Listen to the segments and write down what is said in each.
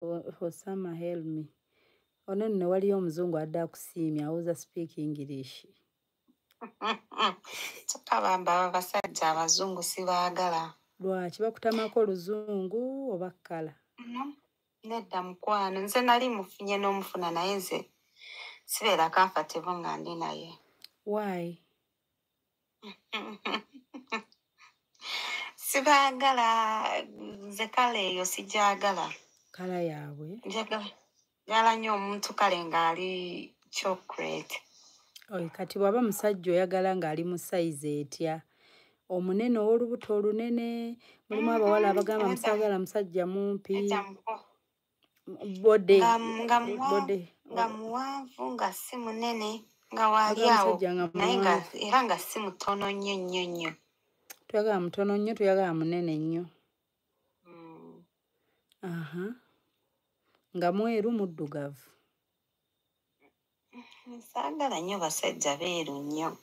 Osama Helmi. Ono nno waliyo omuzungu adde akusiimye, awuza speak English. Kyokka bamba abasajja abazungu sibaagala. Lwaki bakutamako oluzungu oba kkala? Nedda mukwano, nze nali mufunye n'omufuna, naye nze sibeera comfortable nga ndi naye. Why? Sibaagala, nze kale eyo sigyagala. Kala yaabwe? Njagala nnyo omuntu kale ng'ali chocolate. Oy, kati bw'aba musajja oyagala ng'ali mu sayizi etya? Omunene ow'olubuto olunene, mulimu abawala abagamba musaagala musajja mumpi. Bode. Nga muwanvu, nga si munene, nga waali awo, naye era nga si mutono nnyo nnyo nnyo. Toyagala mutono nnyo, toyagala munene nnyo. Aha. Nga mweru muddugavu. Saagala nnyo basajja beeru nnyo.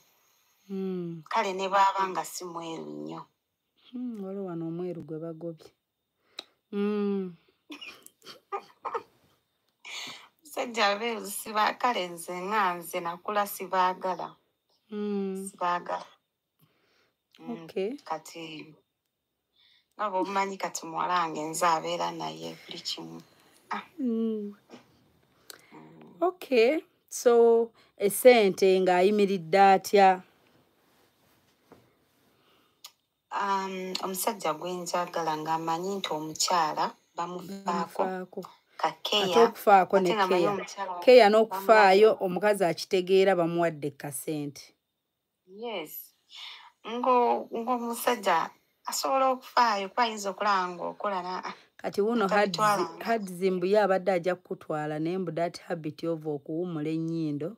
Kale ne bw'aba nga si mweru nnyo. Waliwo wano omweru gwe bagobye. Basajja beeru siba, kale nze nga nze nakula sibaagala. Sibaagala. Okay. Kati nga bw'omanyi kati muwala wange nze abeera naye buli kimu. Okay. So esente ng'ayimiridde atya? Omusajja gwe njagala ng'amanyi nti omukyala bamufaako. Ate okufaako ne keya. Keya n'okufaayo omukazi akitegeera bamuwadde kasente. Yes. Ng'omusajja asobola okufaayo kuba ayinza okulaba ng'okola na. Kati wuno Hadzi mbu ye abadde ajja kukutwala naye mbu that habit of okuwummula ennyindo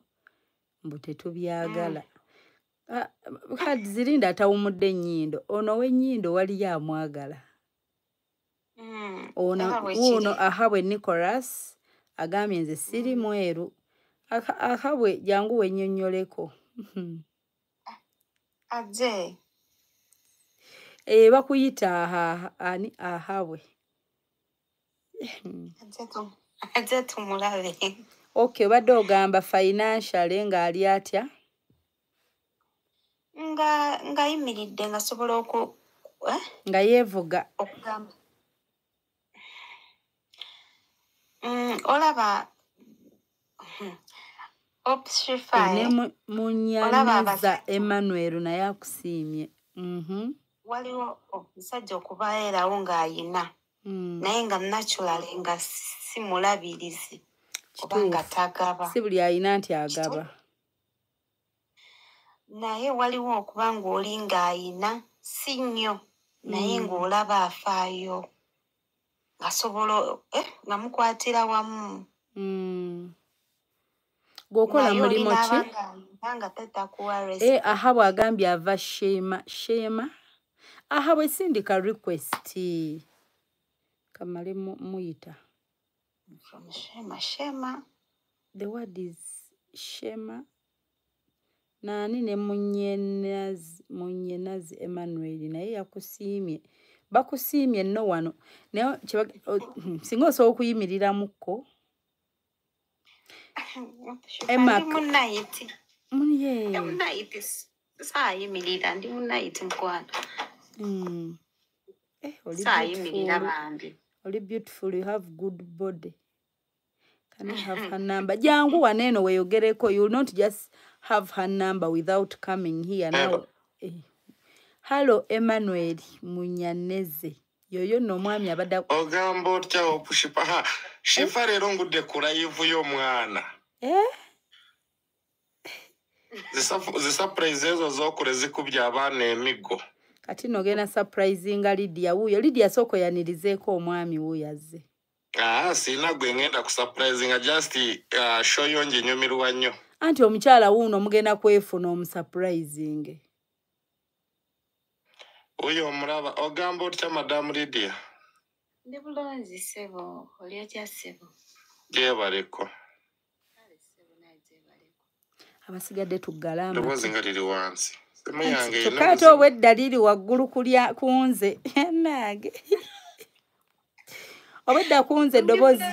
mbu tetubyagala. Hadzi linda atawummudde ennyindo. Ono ow'ennyindo waliyo amwagala. Ono Ahabwe Nicholas agambye nze siri mweru. Ahabwe jangu wennyonnyoleko. Ajje. Bakuyita ani Ahabwe. Ajje tumulabe. Okay, obadde ogamba financially ng'ali atya? Ng'ayimiridde ng'asobola oku nga yeevuga. Okugamba. Olaba ne Munyaneza Emmanuel naye akusiimye. Waliwo omusajja okubeerawo ng'ayina naye nga naturally nga si mulabirizi oba nga tagaba. Si buli ayina nti agaba. Naye waliwo okuba ng'oli ng'ayina si nnyo naye ng'olaba afaayo. Asobola nga mukwatira wamu. Gw'okola mulimu ki? Ahabwe agambye ava Shema. Shema. Ahabwe sindika request. Kamale muyita. From Shema, Shema. The word is Shema. Nani ne Munyenazi Emmanuel naye yakusiimye. Bakusiimye nno wano. Naye singa osobola okuyimiriramuko. Emma munayiti. Munayiti. Saayimirira ndi munayiti mukwano. Saayimirira bambi. Oli beautiful, you have good body. Can I have her number? Jangu wano eno weeyogereko. You will not just have her number without coming here now. Hello Emmanuel Munyaneze. Yoyo nno omwami abadde ogamba otya okushipa Shifa leero ngudde ku live y'omwana. Zi surprise ezo z'okule zikubye abaana emiggo. Kati nno ogenda surprisinga Lydia wuuyo. Lydia sooka oyanirizeeko omwami wuuyo azze. Sirina gwe ngenda ku surprisinga, just show yo nginyumirwa nnyo. Anti omukyala wuuno mugenda kwefuna omusurprising. Oyo omulaba. Ogamba otya Madamu Lydia? Ndi bulungi ssebo, oli otya ssebo? Gyebaleko. Kale ssebo, naye gyebaleko. Abasigadde tuggale Eddoboozi nga liri wansi. Simu yange erina Kyokka ate obuzibu. Obwedda liri waggulu kulya ku nze nange. Obwedda kunze eddoboozi.